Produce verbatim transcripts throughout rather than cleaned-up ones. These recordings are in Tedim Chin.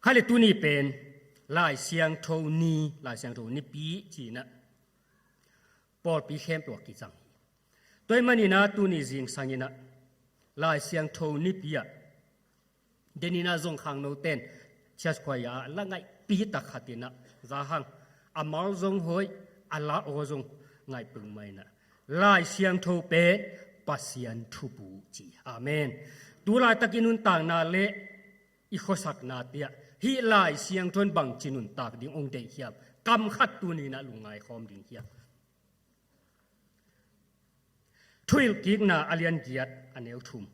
Hale tuni pen Lai Siangtho ni, Lai Siangtho nipi ci-in ah pawlpi khempeuh ah kizang hi. Tua ahih manin ah tuni zingsangin ah Lai Siangtho nipi ah, denin ah zong khangnote'n church choir ah la ngaihpi tak khat in ah za hang, a mal zong hoih, a la aw zong ngaih peuhmah in ah, Lai Siangtho pen Pasian thubu ci. Amen. Tulaitak i nuntakna le i khuasaknate ah hih Lai Siangtho in bangci nuntak ding hong deih hiam? Kam khat tuni-in ah lungngai khawm ding hiam? Thuhilhkikna a lian giat a neu thum.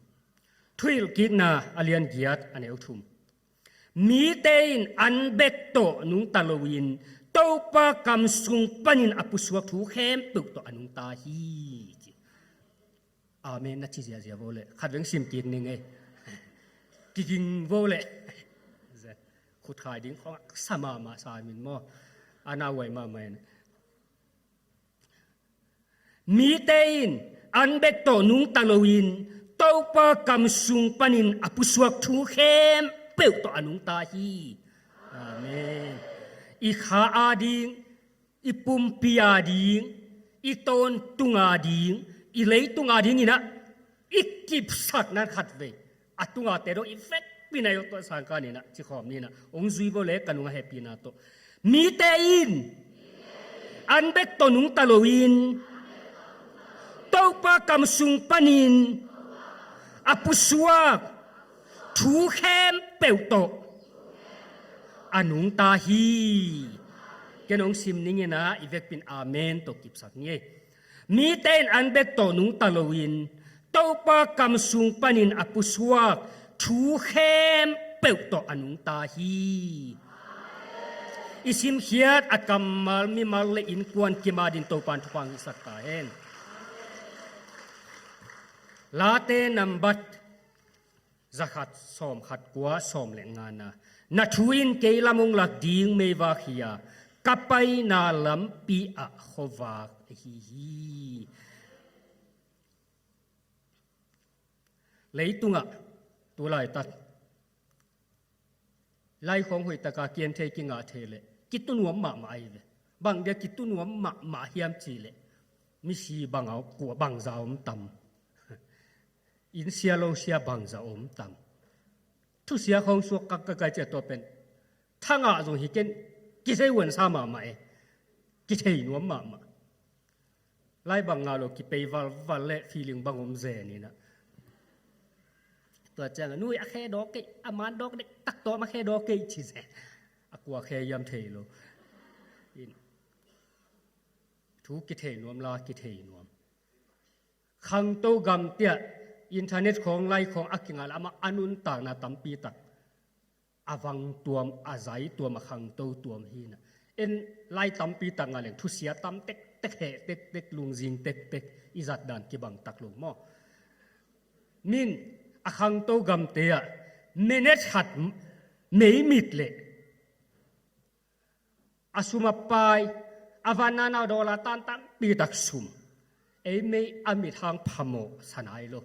Thuhilhkikna a lian giat a neu thum. Mite in an bek tawh nungta loin Topa kam sung panin a pusuak thu khempeuh tawh a nungta hi, ci. Amen na ci ziazia vo leh. Khatveng sim kik ning ei. Kiging vo leh. Khutkhai ding khawng a sa mahmah sa min maw? A na huai mahmah in. Mite in an bek tawh nungta loin Topa kam sung panin a pusuak thu khempeuh tawh a nungta hi. Amen. I kha ading, i pumpi ading, i tawntung ading, i leitung adingin ah i kipsakna khatvei a tungah te dong i vekpi-in ah i awtawh sangkan in ah cikhawm ni in ah hong zui vo leh ka nung a hehpihna tawh. Mite in an bek tawh nungta loin Topa kam sung panin a pusuak thu khempeuh tawh a nungta hi. Ken hong sim ning in ah i vekpi-in amen tawh kipsak ni ei. Mite in an bek tawh nungta loin Topa kam sung panin a pusuak thu khempeuh tawh a nungta hi. I simkhiat a kammal mimal le innkuan kim adingin Topa'n thupha hong hisak ta hen. Late nambat zakhat, sawmkhat, kua, sawm le ngana. Na thu in kei lam hong lak ding meivak hi a, ka paina lampi ah khuavak ahi hi. Leitungah tulaitak lai khawng hoihtaka kiam thei, kingah thei leh kitu nuam mahmah ahi ve. Bang dia kitu nuam mahmah hiam cih leh misi bang a kua bangza om tam. Inn sia lo sia bangza om tam. Thusia khawng suak kak ka kai ciah tua pen thangah zong hi ken kisei huan sa mahmah e. Kithei nuam mahmah. Lai bang ngah lo kipei valval le feeling bang om zen in ah. Tua ciangah nui a khe dawk kei, a man dawk dek tak tawm a khe dawk kei ci zen. A kua khe hiam thei lo. In. Thu kithei nuam la kithei nuam. Khangto gamte ah internet khawng lai khawng a kingah le amah a nuntakna tampi tak a vang tuam, a zai tuam, a khangto tuam hi in ah. En lai tampi tak ngah leng thusia tam tektek, heh tektek, lungzing tektek, i zat dan kibang tak lo maw? Min a khangto gamte ah minute khat meimit leh a sum a pai, a van nana dollar tan tampi tak sum. Ei mei a mit hang phamawh sa nai lo.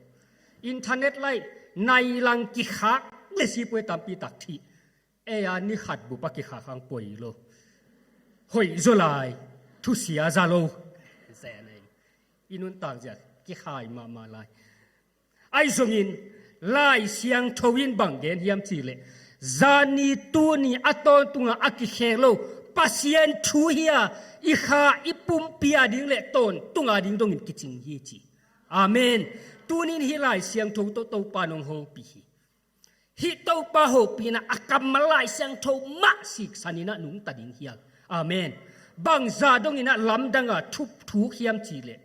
Internet lai nai lang kikhak le sipuai tampi tak thih. Ei a ni khat bup a kikhak hang poi lo. Hoih zaw lai, thusia za lo. Zen ei. I nuntak zia kikhai mahmah lai. Ahi zongin Lai Siangtho in bang gen hiam cih leh, zani tuni a tawntungah a kikhek lo Pasian thu hi a, i kha i pumpi ading le tawntung ading dongin kicing hi ci. Amen. Tunin hih Lai Siangtho tawh Topa in hong hopih hi. Hih Topa hopihna a kammal Lai Siangtho mah siksan in ah nungta ding hi a. Amen. Bangza dongin ah lamdang a thup thuk hiam cih leh,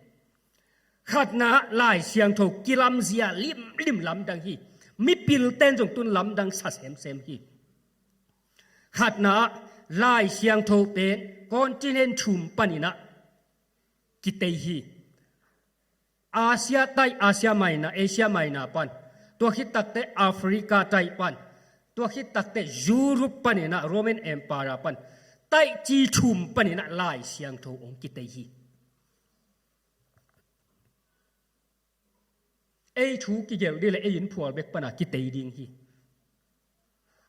khatna ah Lai Siangtho kilamzia limlim lamdang hi. Mipilte'n zong tun lamdang sa semsem hi. Khatna ah Lai Siangtho pen continent thum panin ah kitei hi. Asia taih, Asia Minor, Asia Minor pan. Tua khit takteh Africa taih pan. Tua khit takteh Europe panin ah Roman Empire pan. Taih ci thum panin ah Lai Siangtho hong kitei hi. Ei thu kigelh ding le ei inn phual bek pana kitei ding hi.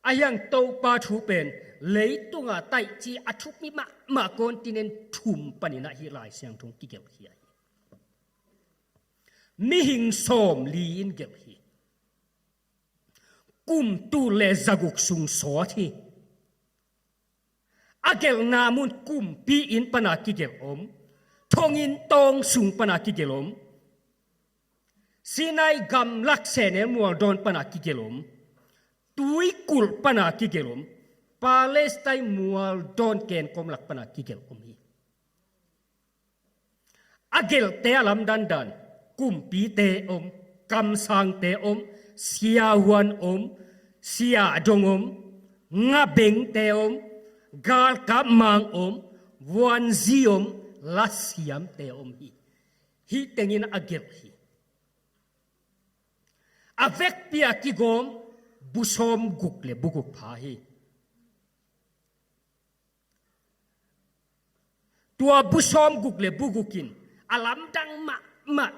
A hiang Topa thu pen leitunga taihci a thupi mahmah continent thum paninah hih Lai Siangtho kigelh hi ahi. Mihing sawmli in gelh hi. Kum tul le zaguk sung sawt hi. A gelhna mun kumpi inn pana kigelh om, thonginn tawng sung pana kigelh om, Sinai gamlak Senel mualdawn pana kigelh om, tuikulh pana kigelh om, Palestine mualdawn kenkawm lak pana kigelh om hi. A gelhte a lamdandan, kumpite om, kamsangte om, siahuan om, siahdong om, ngabengte om, galkap mang om, vuanzi om, lasiamte om hi. Hih tengin a gelh hi. A vekpi a kigawm bu sawmguk le bu guk pha hi. Tua bu sawmguk le bu guk in a lamdang mahmah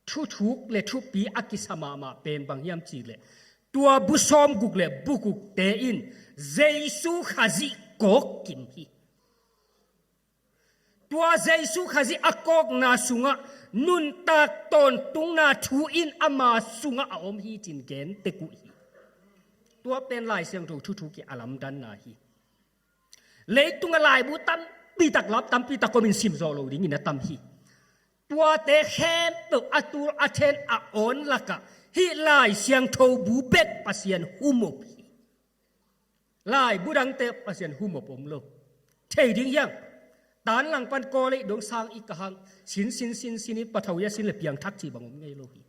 thuthuk le thupi a kisa mahmah pen bang hiam cih leh, tua bu sawmguk le bu gukte in Jesu Khazih kawk kim hi. Tua Jesu Khazih a kawkna sungah nuntak tawntungna thu in ama sungah a om hi cin gen tek uh hi. Tua pen Lai Siangtho thuthuk ih a lamdanna hi. Leitungah laibu tampi tak lam, tampi tak komin sim zawh lo dingin a tam hi. Tuate khempeuh a tul a then a awn lakah hih Lai Siangtho bu bek Pasian humop hi. Laibu dangte Pasian humop om lo. Thei ding hiang. Tan langpan kawlei dong sang i kahang sin sin sin sin i pathau ya sin le piangthak cih bang om ngei lo hi.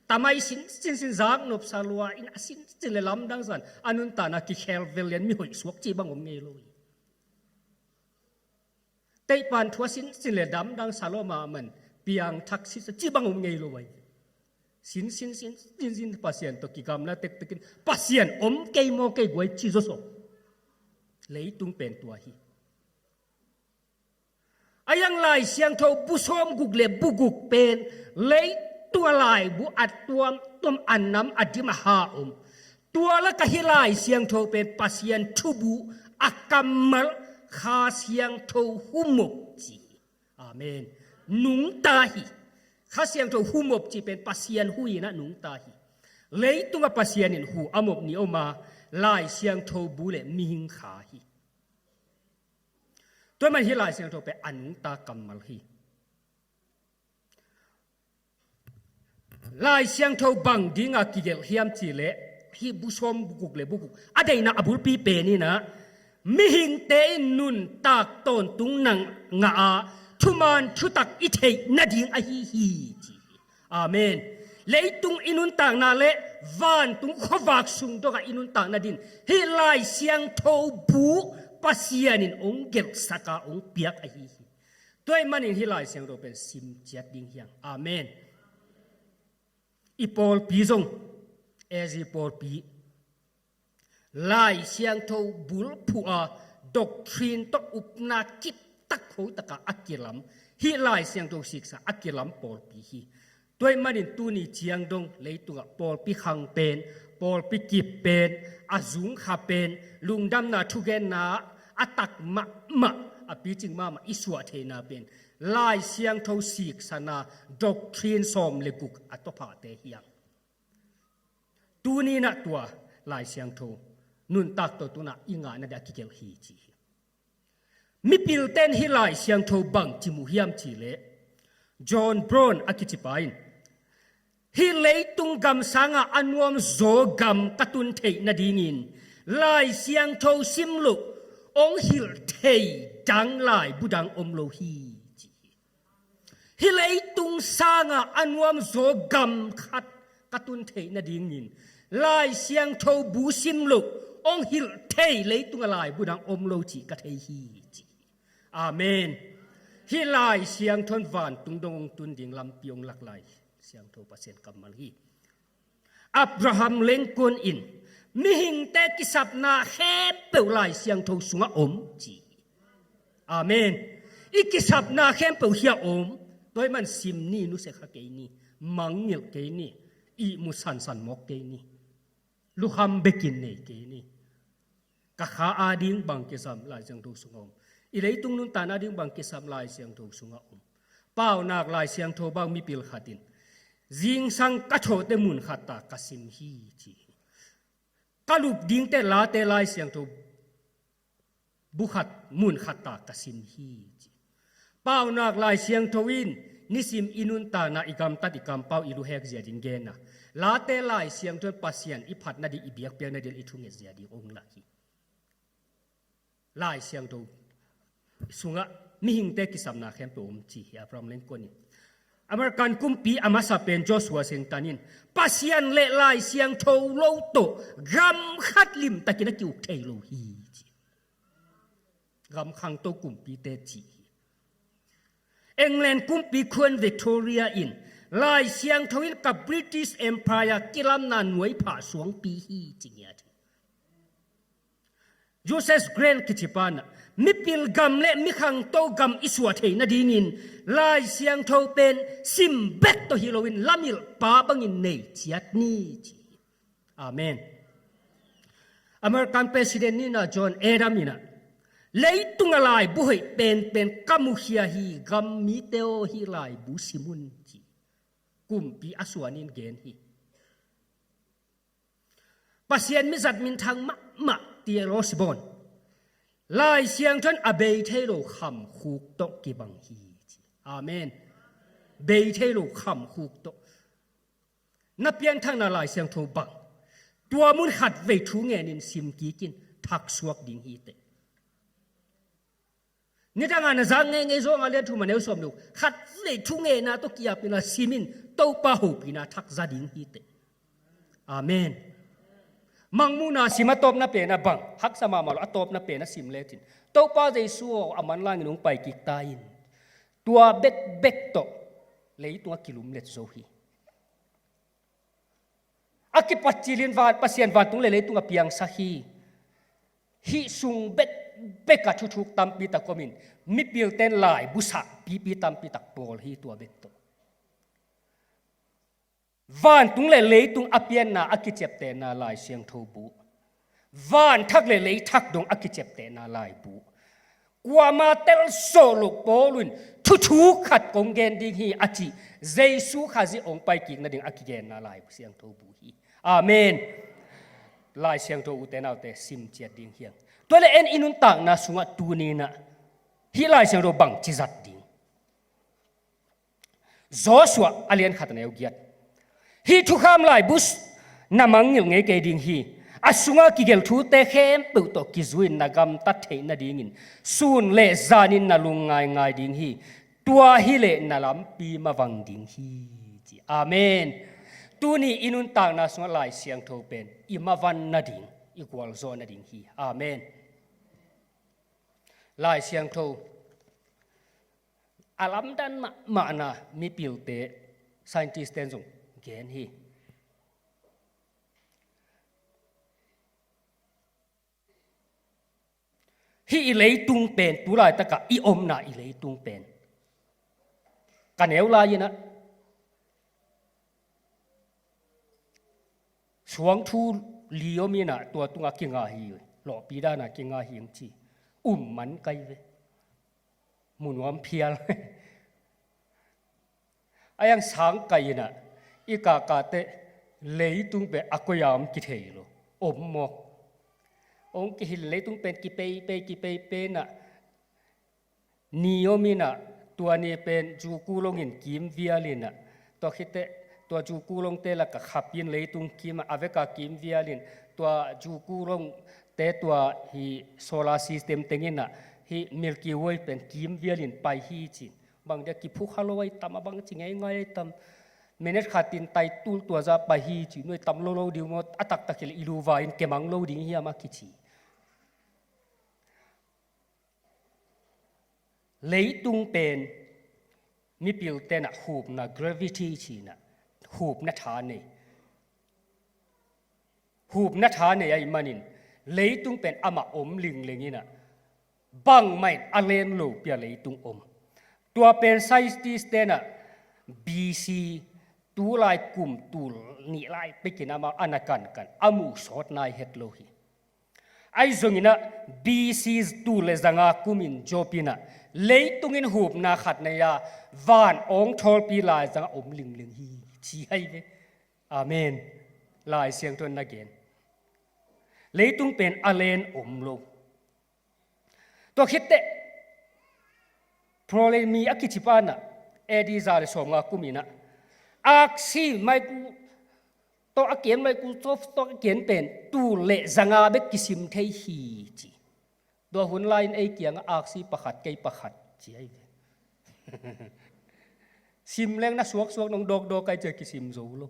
Tamai sin sin sin zak nop sa lua in a sin sin le lamdang zan a nuntakna kikhel vel lian mi hoih suak cih bang om ngei lo hi. Teihpan thua sin sin le damdang sa lua mahmah in piangthak sin sa cih bang om ngei lo hi. Sin sin sin sin sin Pasian tawh kigamla tektekin Pasian om kei maw kei guai ci zawsaw. Leitung pen tua hi. A hiang Lai Siangtho bu sawmguk le bu guk pen leitung a laibu a tuamtuam a nam a dim a ha om. Tua lakah hih Lai Siangtho pen Pasian thubu a kammal Kha Siangtho humop ci hi. Amen. Nungta hi. Kha Siangtho humop ci pen Pasian hu inah nungta hi. Leitungah Pasian in hu a mop ni om a Lai Siangtho bu le mihing kha hi. Tua man hih Lai Siangtho pen a nungta kammal hi. Lai Siangtho bang dinga kigelh hiam cih leh hih bu sawmguk le bu guk a deihna a bulpi pen inah mihingte in nuntak tawntung na ngah a thuman thutak i theih nading ahi hi ci hi. Amen. Leitung i nuntakna le vantung khuavak sung dongah i nuntak nadin hih Lai Siangtho bu Pasian in ong gelhsak a ong piak ahi hi. Tua ahih manin hih Lai Siangtho pen sim ciat ding hiang. Amen. I pawlpi zong, S G pawlpi, Lai Siangtho bulphuh a doctrine tawh upna kiptak khotaka a kilam, hih Lai Siangtho siksa a kilam pawlpi hi. Tua ahih manin tuni ciang dong leitungah pawlpi khang pen, pawlpi kip pen, a zungkha pen, lungdamna thugenna a tak mahmah, a picing mahmah i suah theihna pen Lai Siangtho siksana doctrine sawm le guk a tawphahte hiang. Tuni inah tua Lai Siangtho nuntak tawntungna i ngahna dia kigelh hi ci hi. Mipilten hih Lai Siangtho bang ci mu hiam cih leh John Brown a kicipa in hih leitung gam sangah a nuamzaw gam ka tun theih nadingin Lai Siangtho sim loh ong hilh thei dang laibu dang om lo hi ci hi. Hih leitung sangah a nuamzaw gam khat ka tun theih nadingin Lai Siangtho bu sim loh ong hilh thei leitungah laibu dang om lo cih ka thei hi ci hi. Amen. Hih Lai Siangtho in vantung dong ong tun ding lampi ong lak Lai Siangtho Pasian kammal hi. Abraham Lincoln in mihingte kisapna khempeuh Lai Siangtho sungah om ci hi. Amen. I kisapna khempeuh hiah om. Tua ahih man sim ni, nusia kha kei ni, mangngilh kei ni, ihmu sansan mawk kei ni. Lukham bekin nei kei ni. Ka kha ading bang kisam Lai Siangtho sungah om. I leitung nuntakna ading bang kisam Lai Siangtho sungah om. Paunak Lai Siangtho bang mipil khat in, "Zingsang ka thawhte mun khat ta ka sim hi," ci hi. "Ka lup dingte Late Lai Siangtho bu khat, mun khat ta ka sim hi," ci. Paunak Lai Siangtho in nisim i nuntakna, i gamtat, i kampau, i luhek zia ding genna. Late Lai Siangtho in Pasian i phat nading, i biakpiak nading, i thunget zia ding ong lak hi. Lai Siangtho sungah mihingte kisapna khempeuh om ci hi Abraham Lincoln in. American kumpi a masa pen George Washington in, "Pasian le Lai Siangtho lo tawh gam khat limtakin a ki-uk thei lo hi," ci. Gam khangto kumpite ci hi. England kumpi Queen Victoria in, "Lai Siangtho in ka British Empire kilamna nuai phah suangpi hi," ci ngiat hi. Joseph Grant kici pa in, "Mipil gam le mikhangto gam i suah theih nadingin Lai Siangtho pen sim bek tawh hi loin lamilh pa bangin nei ciat ni," ci hi. Amen. American President nihna John Adams in, "Leitung a laibu hoih penpen ka mukhia hi, gam mite aw, hih laibu sim un," ci. Kumpi a suanin gen hi. Pasian mizat minthang mahmah T L Osborn, "Lai Siangtho in a bei thei lo khamkhuk tawh kibang hi," ci. Amen. Bei thei lo khamkhuk tawh. Na pianthakna Lai Siangtho bang, tua mun khat vei thu ngenin sim kik in, thak suak ding hi teh. Nidang a na zak ngeingei, Johan a lian thum a neu sawm lo, khat vei thu ngenna tawh ki-ap in a sim in, Topa hopihna thak za ding hi teh. Amen. Mangmuhna sim a tawpna pen a bang, haksa mahmah lo, a tawpna pen a sim lecin, "Topa Jesu aw, a manlangin hong pai kik ta in." Tua bekbek tawh leitung a kilumlet zo hi. A kipat cilin van, Pasian vantung le leitung a piangsak hi. Hih sung bekbek a thuthuk tampi tak om in, mipilte in laibu sak pipi tampi tak bawl hi tua bek tawh. Vantung le leitung a pianna, a kiceptehna Lai Siangtho bu. Van thak le lei thak dong a kiceptehna laibu. Kuama tel sawh loh pawl un, "Thuthuk khat kong gen ding hi," a ci, Jesu Khazih hong pai kik nading a kigenna Lai Siangtho bu hi. Amen. Lai Siangtho, ute naute, sim ciat ding hi hang. Tua le en i nuntakna sungah tuni in ah hih Lai Siangtho bangci zat ding? Joshua a lian khat a neu giat. "Hih thukham laibu na mangngilh ngei kei ding hi. A sunga kigelh thute khempeuh tawh kizui-in na gamtat theih nadingin sun le zanin na lungngai ngai ding hi. Tua hileh na lampi mavang ding hi," ci. Amen. Tuni i nuntakna sungah Lai Siangtho pen i mavan nading, i gualzawh nading hi. Amen. Lai Siangtho a lamdang mahmahna mipilte, scientist-ten zong gen hi. Hih i leitung pen, tu laitakah i omna i leitung pen, ka neu lai-in ah suangthu li om in ah, tua tungah kinga hi, lawhpi dana kinga hi hong ci. Um man kai ve. Mu nuam phial. A yang sang kai in ah, i kakate leitung pen a koi-a om kithei lo. Om maw? Hong kihilh leitung pen kipeipei, kipeipei in ah, ni om in ah, tua ni pen Juku Long in kim vial in ah, tua khit teh tua Juku Longte lakah khapi-in leitung kim ah, a vekah kim vial in, tua Juku Longte tua hih solar system teng in ah, hih Milky Way pen kim vial in pai hi ci-in. Bang dia kiphukha lo ai tam, a bangci ngeingai ai tam. Minute khatin tai tul tua zah pai hi ci, nuai tam lolo ding maw, a taktak hileh i luva in kemang lo ding hiam a kici. Leitung pen mipilte in ah hupna, gravity ci-in ah, hupna tha nei. Hupna tha nei ahih manin leitung pen amah om lingleng in ah, bangmah in a len lopi-a leitung om. Tua pen scientist-ten ah B C tu lai kum tul nih lai pekin amah a na kankan a muh sawt nai het lo hi. Ahi zongin ah B C tul le zanga kumin Job in ah leitung in hupna khat nei a, van awng thawlpi laizang a om lingling hi ci ahi ve. Amen. Lai Siangtho in na gen. Leitung pen a len om lo. Tua khit teh Ptolemy a kici pa in ah A D za le sawmnga kumin ah aksi Microsoft tawh a kian, Microsoft tawh a kian pen tul le zanga bek kisim thei hi ci. Tua hun lai-in ei kiangah aksi pakhat, kei pakhat ci ahi ve. Sim leng na suaksuak nong dawkdawk ahi ciah kisim zo lo.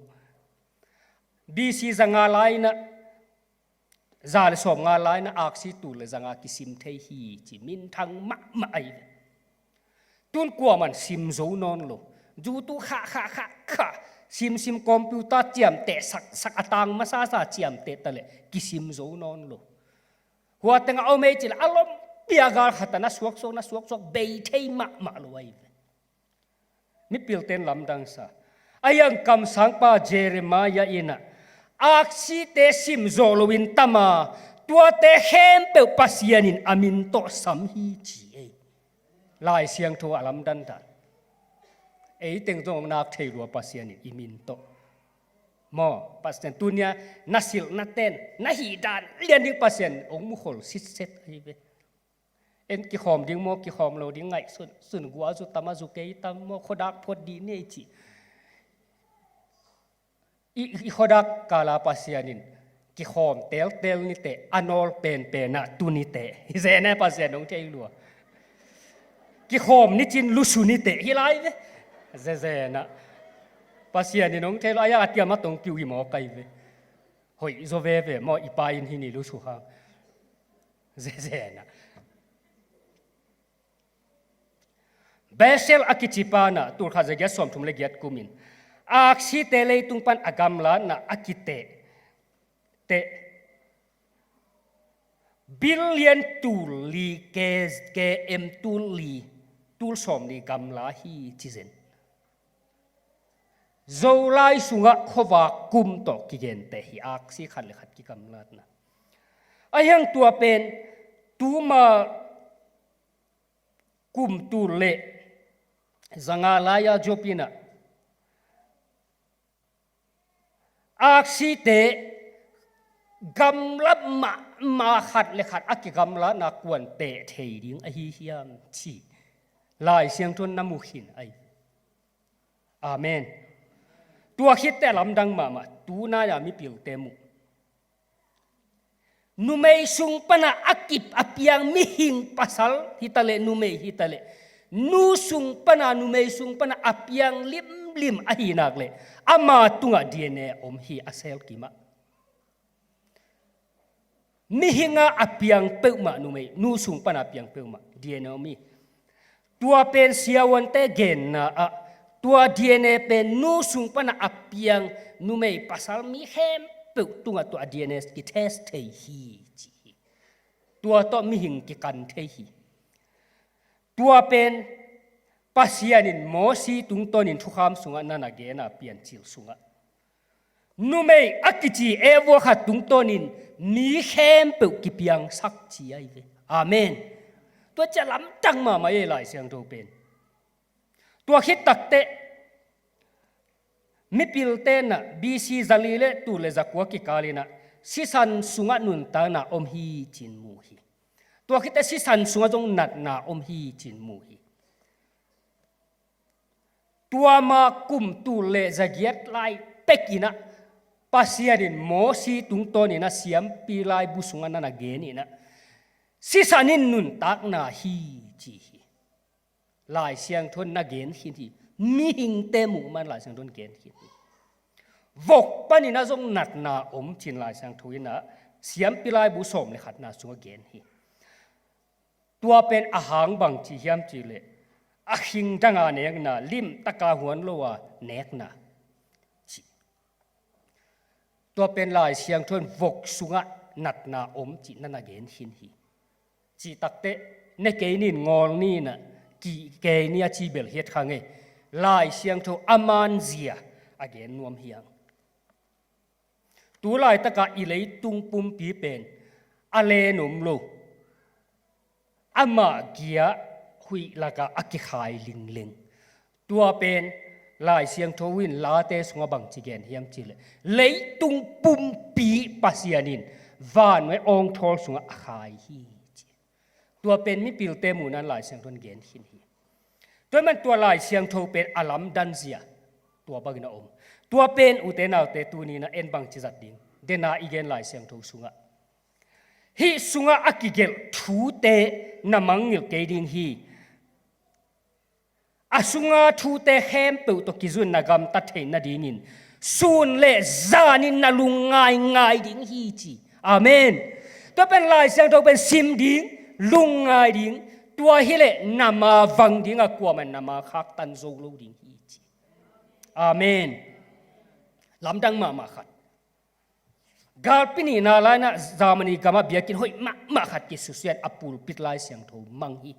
B C zanga lai-in ah, za le sawmnga lai-in ah aksi tul le zanga kisim thei hi ci minthang mahmah ahi ve. Tun kuaman sim zo nawn lo. Zu tu khah khah khah khah, simsim computer ciamteh sak sak, a tang masasa ciamteh ta leh kisim zo nawn lo. Hua tengah om ei ci leh a lom pia gal khat ah na suaksuak, na suaksuak bei thei mahmah lo ahi ve. Mipilte'n lamdang sa. Ahi hang kamsangpa Jeremiah in ah aksite sim zawh loin tam a, tuate khempeuh Pasian in a min tawh sam hi ci ei. Lai Siangtho a lamdang dan. Ei teng zong hong nak thei lua Pasian in i min tawh. Maw, Pasian tunia na silhna ten na hih dan lian ding Pasian hong mukhol sitset ahi ve. En kikhawm ding maw, kikhawm lo ding ngaihsun, sun gua zu tam a zu kei tam maw, khuadak phot dih ni ei ci. I, i khuadak kala Pasian in kikhawm teltel niteh, a nawl penpen ah tu niteh. Hi zen e, Pasian hong thei lua. Kikhawm nicin lusu niteh hi lai ve. Zezen ah Pasian in hong thei lua, a ya a tiam a tong kiu hi maw kai ve. Hoih zaw veve maw, i pa in hi ni lusu hang. Zezen ah. Bessel a kici pa in ah tulkhat zagiat sawmthum le giat kumin aksite leitung pan a gamlatna a kiteh teh billion tul li, K M tul li, tul sawm li gamla hi ci zen. Zolai sungah khuavak kum tawh kigenteh hi, aksi khat le khat kigamlatna. Ahi hang tua pen tuma kum tul le zanga lai-a Job in ah aksite gamla mahmah khat le khat a kigamlatna kuan teh thei ding ahi hiam ci Lai Siangtho in na mu khin ahi. Amen. Tua khit teh lamdang mahmah, tunai-a mipilte muh. Numei sung pana a kip a piang mihing pasal hi ta leh, numei hi ta leh, nu sung pana, numei sung pana a piang limlim ahi nak leh ama tungah D N A om hi, a cell kimah. Mihing a a piang peuhmah numei, nu sung pana a piang peuhmah D N A om hi. Tua pen siavuante genna ah tua D N A pen nu sung pana a piang numei pasal mi khempeuh tungah tua D N A kitest thei hi ci hi. Tua tawh mihing kikan thei hi. Tua pen Pasian in Mosi tungtawnin thukham sungah na na gen a, Piancil sungah numei a kici Evua khat tungtawnin mi khempeuh kipiangsak ci ahi ve. Amen. Tua ciah lamdang mahmah ei Lai Siangtho pen. Tua khit takteh mipilte in ah B C zali le tul le zakua kikal in ah sisan sungah nuntakna om hi ci-in mu hi. Tua khit teh sisan sungah zong natna om hi ci-in mu hi. Tua ma kum tul le zagiat lai pek in ah Pasian in Mosi tungtawnin a siampi laibu sungah na na gen in ah sisan in nuntakna hi ci hi. Lai Siangtho in na gen khin hi. Mihingte muh man Lai Siangtho in gen khin hi. Vok panin a zong natna om ci-in Lai Siangtho in ah siampi laibu sawm le khatna sungah gen hi. Tua pen a hang bang ci hiam cih leh a khing danga nekna, limtaka huan lo a nekna ci. Tua pen Lai Siangtho in vok sungah natna om cih na na gen khin hi. Cih takteh ne kei ni in, ngawl ni in ah, kih kei ni a ci bel hiat kha ngei. Lai Siangtho a manzia, a gen nuam hi hang. Tu laitakah i leitung pumpi pen a len om lo, amah giah huih lakah a kikhai lingleng. Tua pen Lai Siangtho in Late sungah bangci gen hiam cihleh, leitung pumpi Pasian in vannuai awngthawl sungah a khai hi, ci. Tua pen mipilte muhna-in Lai Siangtho in gen khin hi. Tua ahih man tua Lai Siangtho pen a lamdang zia tua bangin a om. Tua pen ute naute tuni-in ah en bangci zat ding, dena i gen Lai Siangtho sungah, hih sungah a kigelh thute na mangngilh kei ding hi. A sunga thute khempeuh tawh kizui-in na gamta theih nadingin sun le zanin na lungngaingai ding hi, ci. Amen. Tua pen Lai Siangtho pen sim ding, lungngai ding, tua hileh na ma vang ding a, kuamah in na ma khaktan zo lo ding hi, ci. Amen. Lamdang mahmah khat. Galpi nihna lai-in ah Germany gamah biakinn hoih mahmah khat kisusia-in a pulpit Lai Siangtho mang hi.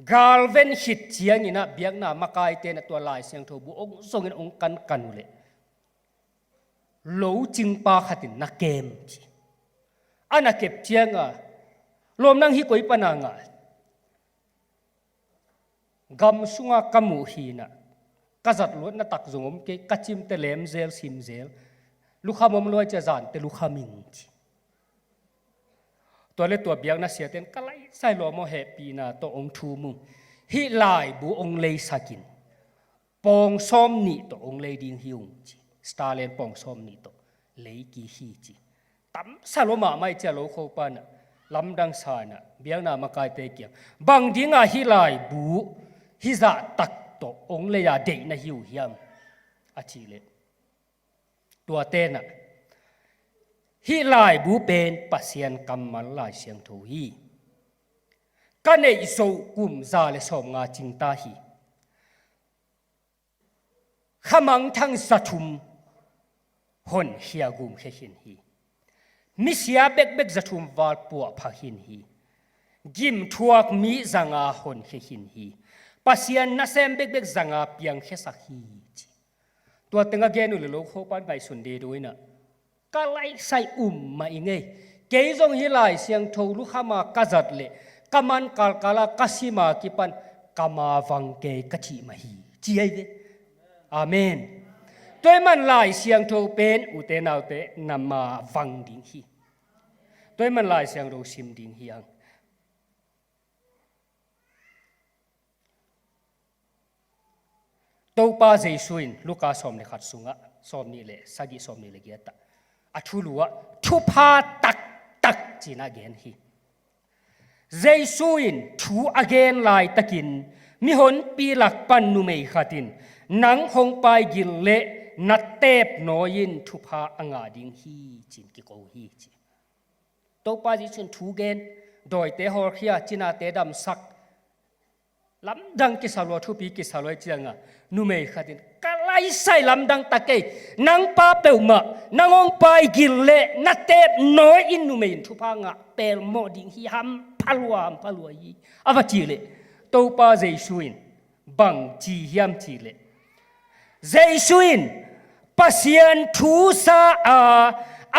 Galven khit ciangin ah biakna makaite in ah tua Lai Siangtho bu hong zongin hong kankan uh leh, lo cingpa khat in na kem, ci. A na kep ciangah, "Lawm, nang hih koi pana ngah?" "Gam sungah ka muh hi-in ah, ka zat luat na tak zong om kei, ka cimte lem zel, sim zel. Lukham om lo ahih ciang zante lukham ing," ci. Tua le tua biakna siate in ka laisai lawm aw, hehpihna tawh hong thum ung. Hih laibu hong leisak in, pawng sawm nih tawh hong lei ding hi ung, ci. Sterling pawng sawm nih tawh lei kik hi, ci. Tamsa lua mahmah ahih ciang lo khopa in ah lamdang sa-in ah biakna makaite kiang, "Bang dingah hih laibu hih zahtak tawh hong lei a deih na hi uh hiam?" a cih leh, tuate in ah, "Hih laibu pen Pasian kammal Lai Siangtho hi. Ka neih zawh kum za le sawmnga cingta hi. Khamangthang za thum honkhia gumkhia khin hi. Misia bekbek za thum val puahpha khin hi. Gimthuak mi za nga honkhia khin hi. Pasian nasem bekbek za nga piangkhiasak hi," ci. Tua teng a gen uh leh lo khopa in ngaihsun deuhdeuh in ah, "Ka laisai um mah ing ei. Kei zong hih Lai Siangtho lukham a ka zat leh ka man kalkal a ka sim a kipan ka ma vang kei ka cih mah hi," ci ahi ve. Amen. Tua ahih man Lai Siangtho pen ute naute na ma vang ding hi. Tua ahih man Lai Siangtho sim ding hi hang. Topa Jesu in Luka sawm le khat sungah, sawm nih le sagih, sawm nih le giat ah, a thulu ah thupha taktak ci-in a gen hi. Jesu in thu a gen laitakin mihonpi lak pan numei khat in, "Nang hong paigil leh na teep nawi-in thupha a ngah ding hi," ci-in kiko hi, ci. Topa Jesu in thu gen, dawite hawlkhia, cinate damsak, lamdang kisa lua, thupi kisa lua ahih ciangah numei khat in, "Ka laisai lamdang ta kei, nang pa peuhmah, nang hong paigil leh na teep nawi-in numei in thupha ngah pelmawh ding hi, hampha lua, hampha lua hi," a va cih leh, Topa Jesu in bang ci hiam cih leh, Jesu in, "Pasian thu za a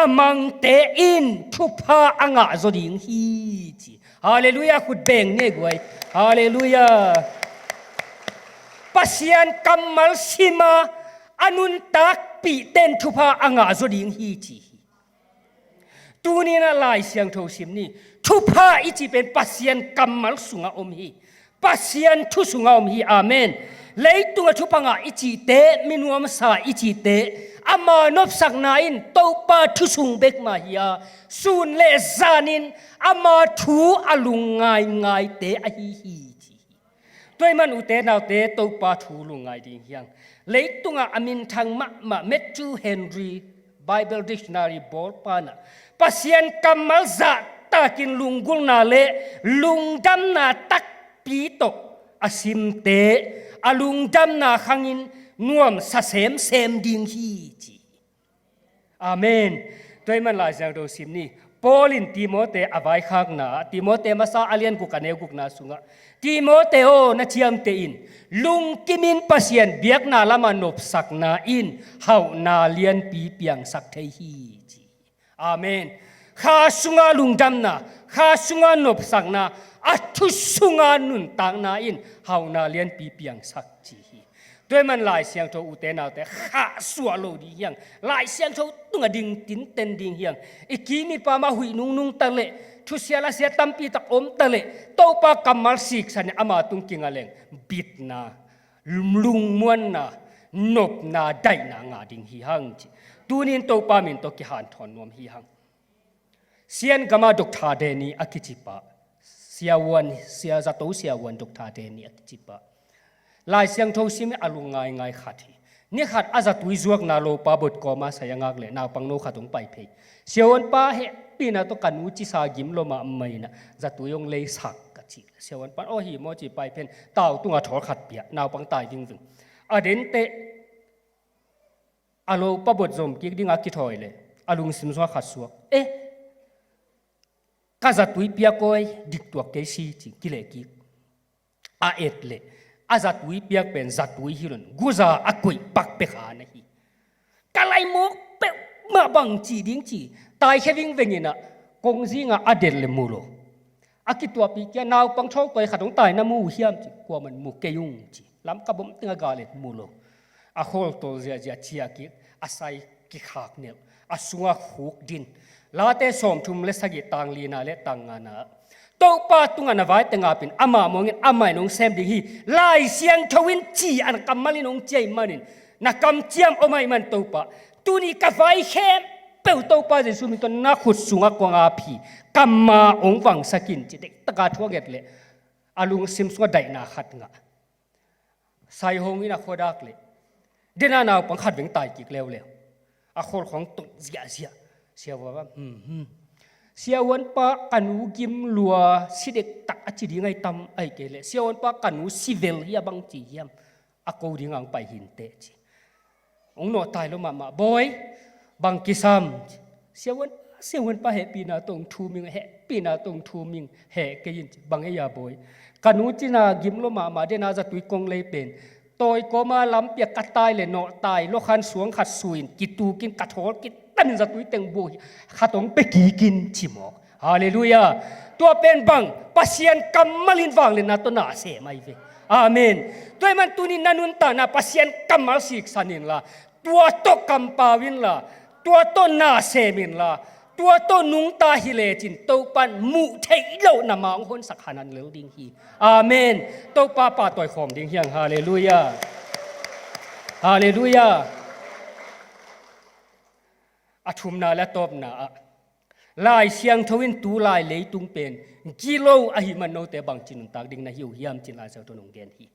a mangte in thupha a ngah zaw ding hi," ci. Halleluiah, khut beng ni ei guai. Halleluiah. Pasian kammal sim a a nuntakpihte in thupha a ngah zaw ding hi, ci hi. Tuni-in ah Lai Siangtho sim ni. Thupha i cih pen Pasian kammal sungah om hi. Pasian thu sungah om hi. Amen. Leitungah thupha ngah i cihte, mi nuamsa i cihte, ama nopsakna in Topa thu sung bek mah hi a, sun le zanin ama thu a lungngaingaite ahi hi, ci hi. Tua ahih man ute naute, Topa thu lungngai ding hi hang. Leitungah a minthang mahmah Matthew Henry Bible Dictionary bawlpa in ah, Pasian kammal zahtakin lunggulhna le lungdamna takpi tawh a simte a lungdamna khangin nuamsa semsem ding hi, ci hi. Amen. Tua ahih man Lai Siangtho sim ni. Paul in Timote a vaikhakna ah, Timote masa a lian guk a neu gukna sungah, Timote aw, na ciamteh in, lungkimin Pasian biakna lamah nopsakna in hauhna lianpi piangsak thei hi, ci. Amen. Kha sunga lungdamna, kha sunga nopsakna, a thu sunga nuntakna in hauhna lianpi piangsak, ci hi. Tua ahih man Lai Siangtho, ute naute, khahsuah lo ding hi hang. Lai Siangtho tungah ding tinten ding hi hang. I kim i pam ah huih nungnung ta leh, thusia lasia tampi tak om ta leh, Topa kammal siksan in ama tung kinga leng, bitna, lungmuanna, nopna, daihna ngah ding hi hang, ci. Tuni in Topa min tawh kihanthawn nuam hi hang. Sian gam ah Doctor Deni a kici pa, siavuan, sia, zato siavuan Doctor Deni a kici pa, Lai Siangtho sim in a lung ngaingai khat hi. Ni khat a zatui zuakna lopa bot kawm ah sai a ngak leh naupangno khat hong pai phei. Siavuan pa, hehpihna tawh ka nu cisa gim lua mahmah in ah, zatui hong leisak, ka cih leh, siavuan pa in, aw, hi maw, ci, pai phen, tau tungah thawl khat pia, naupang tai vingving. A denteh, a lopa bot zom kik dingah kithawi leh, a lungsim sungah khat suak. Eh, ka zatui piak aw, dik tuak kei si, ci, kileh kik. A et leh, a zatui piak pen zatui hi lo in, guza a koih pak pek kha na hi. Ka lai mawk peuhmah, bang ci ding, ci. Taikhia vingveng in ah, kongzing ah a delh leh mu lo. A kituahpih kei a, naupang thawngtawi khat hong tai, na mu uh hiam, ci. Kuaman mu kei ung, ci. Lamka bom teng ah gal et, mu lo. A khawl tol ziahziah, ciah kik, a sai kikhak nelh, a sungah khuk din. Late sawmthum leh sagih, tang lina leh tang ngana ah, Topa tungah na vai teng ap in, ama muang in, amah in hong sem ding hi, Lai Siangtho in ci, a kammal in hong ci ahih manin, na kamciam om ahih man, Topa, tuni ka vai khempeuh Topa Jesuh min tawh na khut sungah kong ap hi, ka ma hong vangsak in, ci dektak a thu a nget leh, a lungsim sungah daihna khat ngah. Sai hong in a khuadak leh, dena naupang khat veng tai kik leuleu. A khawl khawng tot ziahziah. Siavuan pa, hmm, hmm. Siavuan pa, ka nu gim lua, si dektak a ci ding ahi tam, ahih kei leh, siavuan pa, ka nu si vel hi, a bang ci hiam, a ko dingah hong pai hi inteh, ci. Hong nawhtai lua mahmah, bawi, bang kisam? Siavuan, siavuan pa, hehpihna tawh hong thum ing, hehpihna tawh hong thum ing, heh kei in, ci. Bang ei a bawi? Ka nu cina gim lua mahmah, dena zatui kong lei pen, tawi kawm ah lampi ah ka tai leh nawhtai lua khan, suang khat sui in, kituk in, ka thawl kitan in, zatui teng buh khat hong pia kik in, ci mawk. Halleluiah. Tua pen bang, Pasian kammal in vangliatna tawh na sem ahi ve. Amen. Tua ahih man tuni in na nuntakna Pasian kammal siksan inla, tua tawh kampau inla, tua tawh na sem inla, tua tawh nungta hi lecin, Topa in muh theih loh na ma hong honsak hanan lel ding hi. Amen. Topa pahtawi khawm ding hi hang. Halleluiah. Halleluiah. A thumna leh a tawpna ah, Lai Siangtho in tulai leitung pen gilo ahih man note bangci nuntak ding na hi uh hiam, ci-in Lai Siangtho in hong gen hi.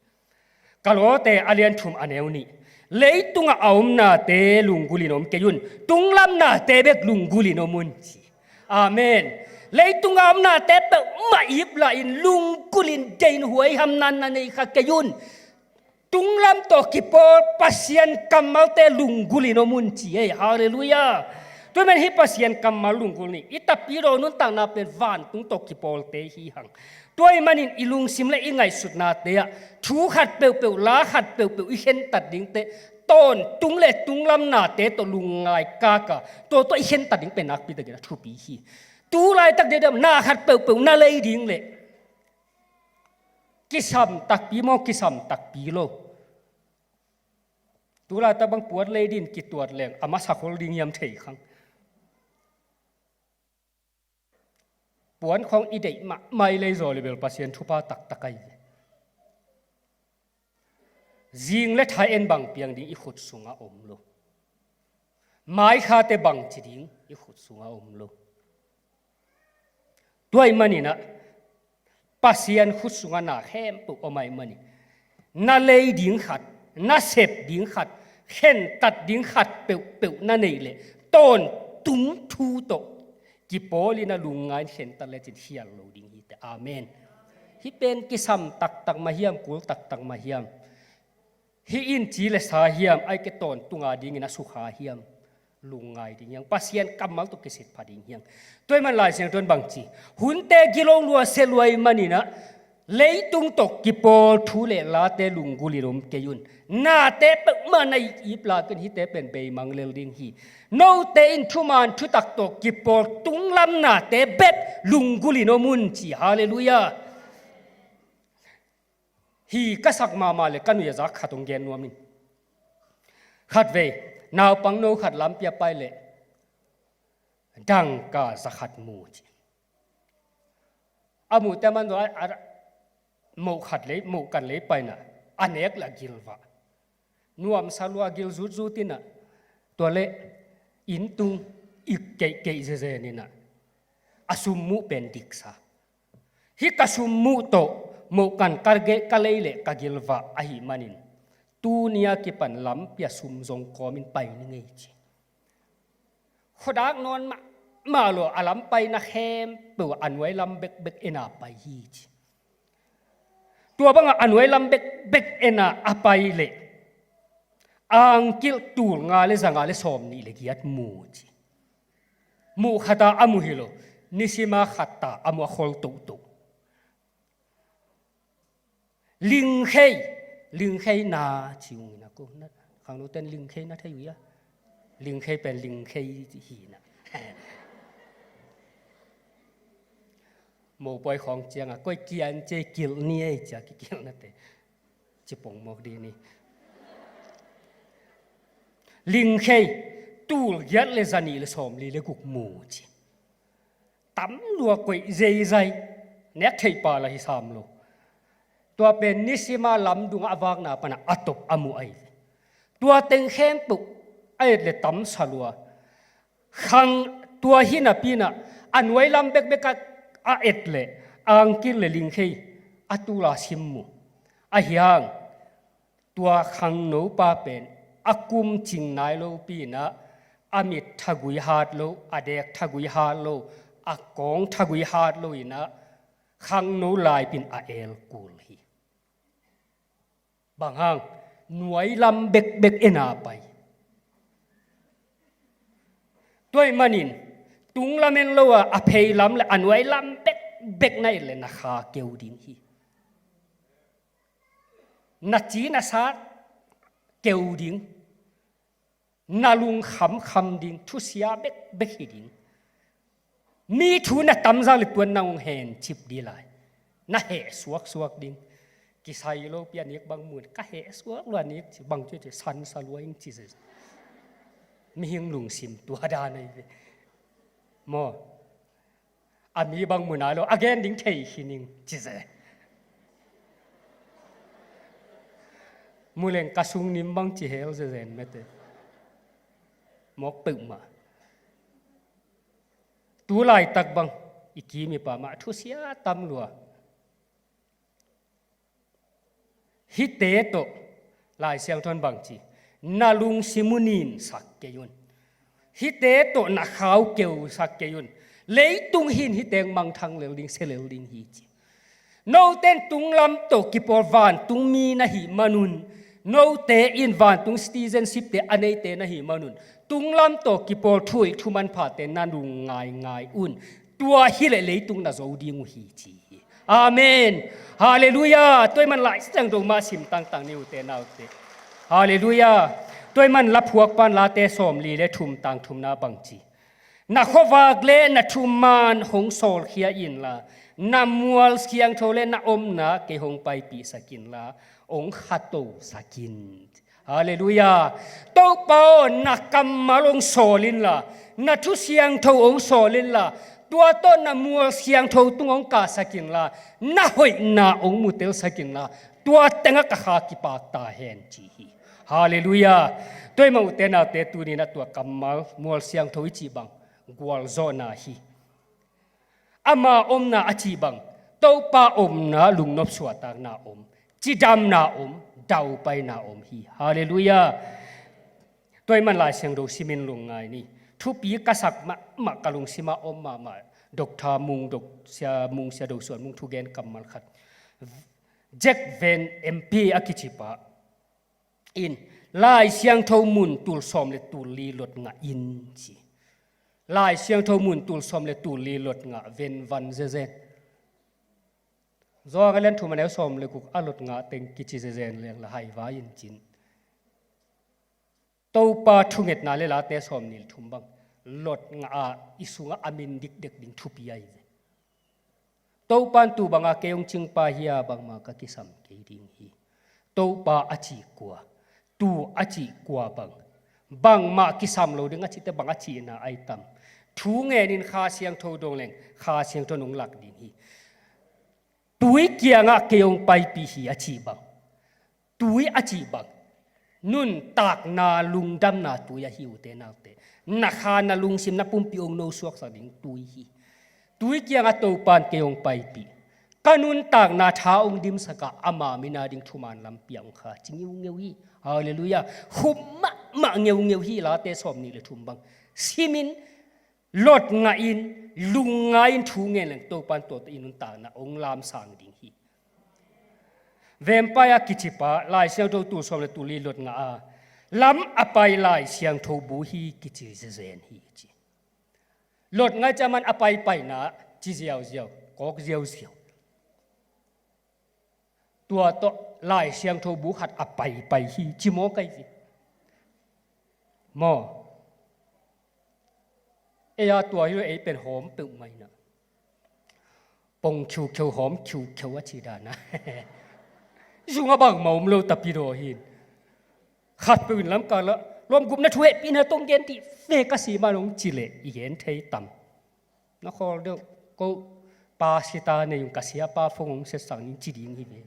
Ka lawte, a lian thum a neu nih, leitungah a om nate lunggulh in om kei un, tunglam nate bek lunggulh in om un, ci. Amen. Leitungah a om nate peuhmah iplah in, lunggulh in, deih in, huaihamna na neih kha kei un. Tunglam tawh kipawl Pasian kammalte lunggulh in om un, ci ei. Halleluiah. Tua ahih man hih Pasian kammal lunggulh nih, i tapidaw nuntakna pen vantung tawh kipawlte hi hang. Tua ahih manin i lungsim leh i ngaihsutnate ah thu khat peuhpeuh, la khat peuhpeuh i khentat dingte, tawntung leh tunglam nate tawh lungngai kaka, tua tawh i khentat ding pen nakpi takin a thupi hi. Tulaitak deuhdeuh na khat peuhpeuh na lei ding leh, kisam takpi maw, kisam takpi lo? Tulaitak bang puan lei dingin kituat leng, a masa khol ding hiam thei khang. Puan khawng i deih mahmah i lei zaw leh bel Pasian thupha taktak ahi ve. Zing leh thai en bang piang ding i khut sungah om lo. Maikhate bangci ding i khut sungah om lo. Tua ahih manin ah, Pasian khut sungah na khempeuh om ahih manin, na lei ding khat, na sep ding khat, khentat ding khat peuhpeuh na neih leh, tawntung thu tawh kipawl in a lungngai in khentat lecin khial lo ding hi teh. Amen. Hih pen kisam taktak mah hiam, kul taktak mah hiam? Hih in ci leh sa hiam, ahih kei leh tawntung a dingin a sukha hiam? lungngai ding hiang, Pasian kammal tawh kisit pha ding hiang. Tua ahih man Lai Siangtho in bang ci, hunte gilo lua sia lua ahih manin ah, leitung tawh kipawl thu le late lunggulh in om kei un. Nate peuhmah na ip lak un, hihte pen beimang lel ding hi. Note in thuman thutak tawh kipawl tunglam nate bek lunggulh in om un ci. Halleluiah. Hi ka sak mahmah le ka nuih a zak khat hong gen nuam ing. Khatvei naupangno khat lampi a pai leh dangka za khat mu ci. A muhte man zaw a, a, moh khat lei, moh kan lei pai in ah, a nek leh a gilvah. Nuamsa lua, gil zutzut in ah, tua leh inn tung ik keihkeih zenzen in ah, a sum muh pen diksa. Hih ka sum muh tawh moh kan ka ge-, ka lei leh ka gilvah ahih manin, tuni a kipan lampi ah sum zong kawm in pai ning ei ci. Khuadak nawn mahmah lo, a lam paina khempeuh a nuai lam bekbek en a pai hi ci. Tua bangah a nuai lam bekbek en a a pai leh angkilh tul nga le za nga le sawmnih le giat mu ci. Muh khat a a muh hi lo, nisima khat ta a muh a khol tohtoh. Lingkhei, lingkhei na ci ung in ah ko. Na, khangnote in lingkhei na thei uh hia? Lingkhei pen lingkhei hi in ah. Mopawi khawng ciangah koi kian cia kilh ni ei cia kikilhnate ci pongmawk dih ni. Lingkhei, tul giat le za nih le sawmli le guk mu ci. Tam lua koih zeizai, nek theih pah lah hi sam lo. Tua pen nisima lamdung a vakna panah a top a muh ahi. Tua teng khempeuh a et le tamsa lua. Khang tua hi napi in ah a nuai lam bekbek a, a et le angkilh le lingkhei a tul a sim mu. Ahi hang tua khangnopa pen a kum cing nai lopi in ah, a mit thagui hat lo, a dek thagui hat lo, a kawng thagui hat lo in ah, khangno laipi in a el kul hi. Bang hang, nuai lam bekbek en a pai. Tua ahih manin, tunglam en lo a, a pheilam le a nuai lam bekbek na et le na kha keu ding hi. Na ci na sa keu ding, na lung khamkham ding, thusia bekbek hi ding. Mi thu na tam zang le tua in nang hong hen cip dih lai. Na heh suaksuak ding. Kisai lopi a nik bang mun, ka heh suak lua nik ci, bang ci ci, sansa lua ing ci zen. Mihing lungsim tua dan ahi ve. Maw. A mi bang mu nai lo, a gen ding thei khin ing ci zen. Mu leng ka sung nim bang ci hel zezen mete. Mawk peuhmah. Tu laitak bang i kim i pam ah thusia tam lua. Hihte tawh Lai Siangtho in bang ci, na lungsim uh ninsak kei un. Hihte tawh na kha uh keusak kei un. Leitung hi in hihte hong mangthang lel ding, sia lel ding hi ci. Note in tunglam tawh kipawl vantungmi na hih manun, note in vantung citizenship te a neite na hih manun, tunglam tawh kipawl thu hoih thu manphate na nung ngaingai un. Tua hi leh leitung na zo ding uh hi ci hi. Amen. Halleluiah. Tua ahih man Lai Siangtho mah sim tangtang ni ute naute. Halleluiah. Tua ahih man Laphuakpa in Late sawmli le thum tang thumna bang ci, na khuavak le na thuman hong sawlkhia inla, na mual siangtho le na omna kei hong paipihsak inla, hong khatosak in. Halleluiah. Topa aw, na kammal hong sawl inla, na thu siangtho hong sawl inla, tua tawh na mual siangtho tung hong kahsak inla, na hoihna hong mutelsak inla, tua tengah ka kha kipak ta hen ci hi. Halleluiah. Tua ahih man ute naute tuni in ah tua kammal mual siangtho i cih bang gualzawhna hi. Ama omna a cih bang, Topa omna lungnop suahtakna om, cidamna om, daupaina om hi. Halleluiah. Tua ahih man Lai Siangtho simin lungngai ni. Thupi ka sak mahmah, ka lungsimah om mahmah, Doctor Mung, Dok-, Sia Mung, Sia Do Suan Mung thugen kammal khat. Jack Van Impe a kicipa in Lai Siangtho mun tul sawm le tul li Lot ngah in ci. Lai Siangtho mun tul sawm le tul li Lot ngah venvan zezen. Zawng a lian thum a neu sawm le guk a Lot ngah teng kici zezen leng la haivai in cin. Topa thungetna le Late sawm nih le thum bang Lot ngah a i sungah a min dikdek ding thupi ahi ve. Topa in tu banga kei hong cingpa hi a, bangmah ka kisam kei ding hi. Topa a cih kua, tu a cih kua bang, bangmah kisam lo ding a cihte bang a cihna ai tam. Thu ngenin Kha Siangtho dong leng Kha Siangtho nong lak ding hi. Tui kiangah kei hong paipih hi a cih bang, tui a cih bang, nuntakna lungdamna tui ahi, ute naute. Na kha, na lungsim, na pumpi hong nosuaksak ding tui hi. Tui kiangah Topa in kei hong paipih, ka nuntakna tha hong dimsak a, ama mina ding thuman lampi ah hong kha ci ngeungeu hi. Halleluiah. Khum mahmah ngeungeu hi. Late sawm nih le thum bang simin Lot ngahin, lungngai in thu ngen leng Topa in tua tawh i nuntakna hong lamsang ding hi. Vempai a kicipa Lai Siangtho tul sawm le tul li Lot ngah a, lam a pai Lai Siangtho bu hi kici zezen hi ci. Lot ngai ciaman a paipaina ci ziauziau, kawk ziauziau. Tua tawh Lai Siangtho bu khat a paipai hi ci maw kai ci. Maw? Ei a tua hi lo, ei pen hawm peuhmah inah. Pong khiukheu hawm khiukheu a ci dana. Zung a bangmah om lo tapi daw hin. Khat peuh in lamkal ah lawm gupna thu hehpihna tong gen dih ve ka si man hong ci leh i gen thei tam. Na khawl deuh ko pa sita nei ung ka siapa phone hong setsang ning ci ding hi ve.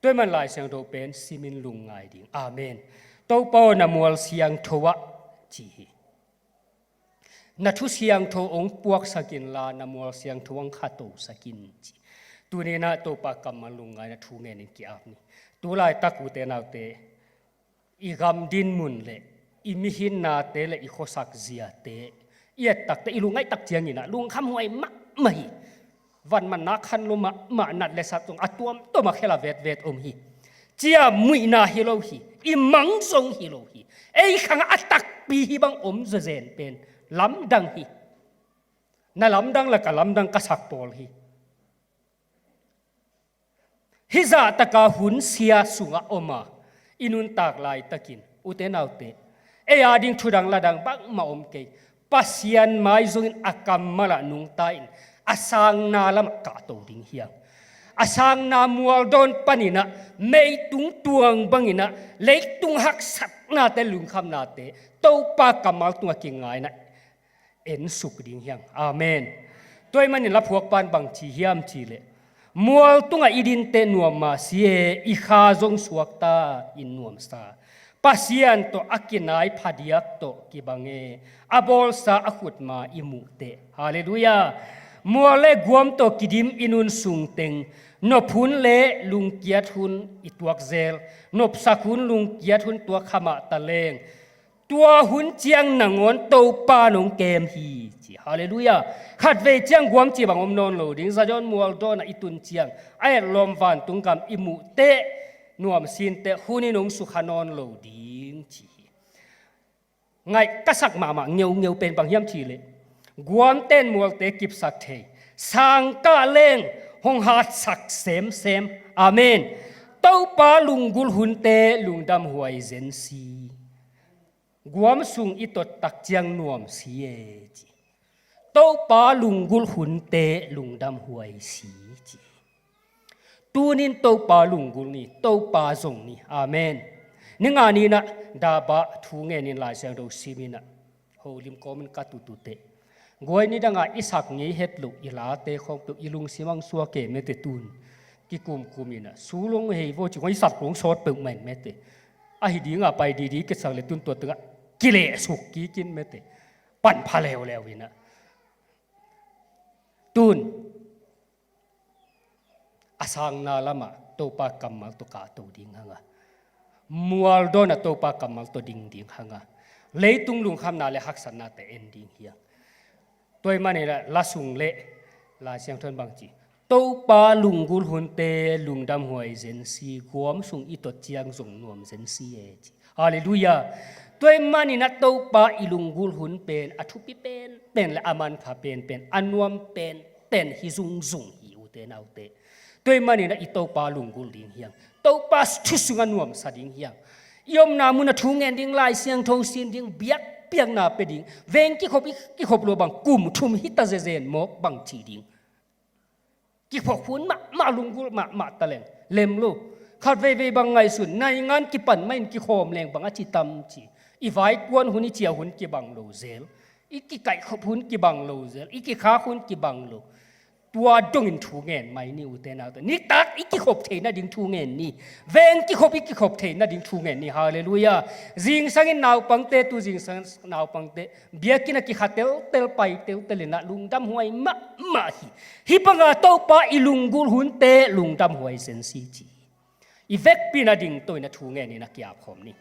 Tua ahih man Lai Siangtho pen simin lungngai ding. Amen. Topa aw, na mual siangtho ah ci hi. Na thu siangtho hong puaksak inla, na mual siangtho hong khatosak in ci. Tuninah Topa kammal lungngaina thu ngenin ki-ap ni. Tu laitak ute naute, i gam dinmun le i mihinnate le i khuasak ziate i ettakte i lungngaihtak cianginah lungkhamhuai mahmah hi. Vanmanna khanlua mahmah, nat le sat zong a tuamtuam a khel a vetvet om hi. Ciammuihna hi lo hi. I mang zong hi lo hi. Ei khangah a takpi hi bang om zazen pen lamdang hi. Na lamdang la ka lamdang ka sak pawl hi. Hih zahtaka hun sia sungah om a i nuntak laitakin ute naute, ei a ding thudang ladang bangmah om kei. Pasian mai zongin a kammalah nungta in a sangna lamah kahto ding hiang. A sangna mualdawn paninah meitung tuang banginah leitung haksatnate, lungkhamnate Topa kammal tungah kingainah ensuk ding hiang. Amen. Tua ahih manin laphuakpan bang ci hiam cihleh, mual tungah i dinte nuam mah si e, i kha zong suakta in nuamsa. Pasian tawh a kinai phadiak tawh kibang e, a bawlsa a khutma i muhteh. Halleluiah. Mual le guam tawh kidim i nun sungteng, nophun le lungkiat hun i tuakzel, nopsak hun lungkiat hun tuak khamah taleng, tua hun ciang nangawn Topa nong kem hi ci. Halleluiah. Khatvei ciang guam ci bang om nawn lo ding. Zion mualdawnah i tun ciang a etlawm vantung gam i muhteh nuamsinteh hun in hong sukha nawn lo ding ci hi. Ngaih ka sak mahmah ngeungeu pen bang hiam cihleh, guamten mualte kipsak thei, sangkah leng hong hatsak semsem. Amen. Topa lunggulh hunte lungdamhuai zen si. Guam sung i tottak ciang nuam si e ci. Topa lunggulh hunte lungdamhuai si ci. Tunin Topa lunggulh ni, Topa zong ni. Amen. Ni nga ninah Daba thu ngenin Lai Siangtho siminah holim kawmin ka tututeh, guai nidanga i sak ngei het loh i late khawng peuh i lungsim ang suak e mete tun. Kikumkuminah sulong hei vaw ci khawng i sak khawng sawt peuhmah in mete. Ahi dinga pai didi kisak le tun tua tengah kilehsuk kikin mete. Panpha leuleu inah tun a sangna lamah Topa kammal tawh kahto ding hanga, mualdawnah Topa kammal tawh ding ding hanga, leitung lungkhamna le haksatnate en ding hiang. Tua ahih maninah lasung le Lai Siangtho in bang ci, Topa lunggulh hunte lungdamhuai zen si, guam sung i tot ciang zong nuam zen si e ci. Halleluiah. Tua ahih manin ah Topa i lunggulh hun pen a thupi penpen le a manpha penpen, a nuam penpen hi zungzung hi, ute naute. Tua ahih manin ah i Topa lunggulh ding hi hang. Topa thu sungah nuamsa ding hi hang. I omna munah thu ngen ding, Lai Siangtho sin ding, biakpiakna pia ding. Veng kikhop i kikhop loh bang kum thum hi ta zenzen mawk bang ci ding. Kiphawk hun mahmah, lunggulh mahmah ta leng lem lo. Khat veivei bang ngaihsun, naingan kipan mah in kikhawm leng bang a ci tam ci. I vaikuan hun, i ciah hun kibang lo zel, i kikaihkhop hun kibang lo zel, i kikhak hun kibang lo. Tua dongin thu ngen mai ni, ute naute. Nitak i kikhop theih nading thu ngen ni. Veng kikhop i kikhop theih nading thu ngen ni. Halleluiah. Zingsangin naupangte, tu zingsang naupangte, biakinn ah kikha teltel, pai teltel in ah lungdamhuai mahmah hi. Hih banga Topa i lunggulh hunte lungdamhuai zen si ci. I vekpi in a dingto in a thu ngen in a kiap khawm ni.